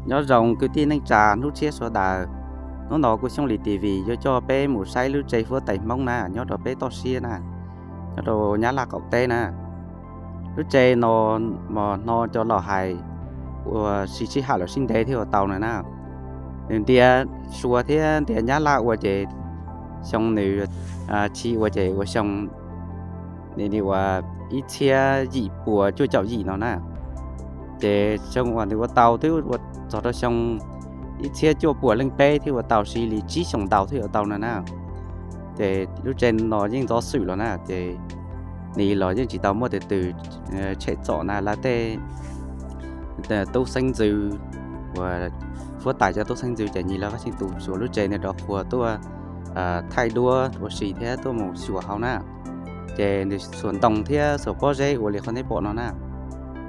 Nyob zoo kwv tij neej tsa hnub tshiab sawv daws. Hnub no kuv Xyooj Lis T V yuav coj peb mus saib lub tsev huab tais Hmoob na, nyob rau peb toj siab na, nyob rau Nyab Laj qaum teb na. Lub tsev no mas hnov cov laus hais uas siv sij hawm los sib ntev thiaj ua tau no na. Nws ntiav Suav thiab ntiav Nyab Laj ua ces xyoo nws tsis ua ces ua xyoo uas ib txhiab yim puas cuaj caum yim no na. Ces xyoo uas nws ua tau twb ua txog rau xyoo ib txhiab cuaj puas leej peb thiaj ua tau, siv li tsib xyoos ntau thiaj ua tau no na. Ces lub tsev no yeej ntxov xwm los na, ces nws los yeej tsis tau muaj tus twg tshem txom na. Lawv tej tub xeeb ntxwv uas huab tais cov tub xeeb ntxwv ces nws los qab tseem tus tsuas lub tsev no rov qhuas tuaj thaij duab ua si thiab tuaj mus xyuas hauv na. Ces nws xuas ntoo thiab xuas pob zeb ua li qhov nej pom no na.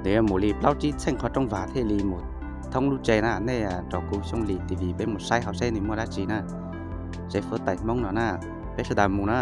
Nws yuav mus li plaub tsib txheej qhov rooj vag thiaj li mus thoob lub tsev na. Nej nrog kuv Xyooj Lis T V peb mus saib hauv seb nws muaj dab tsi na. Tsev huab tais Hmoob no na, peb sawv daws mus na.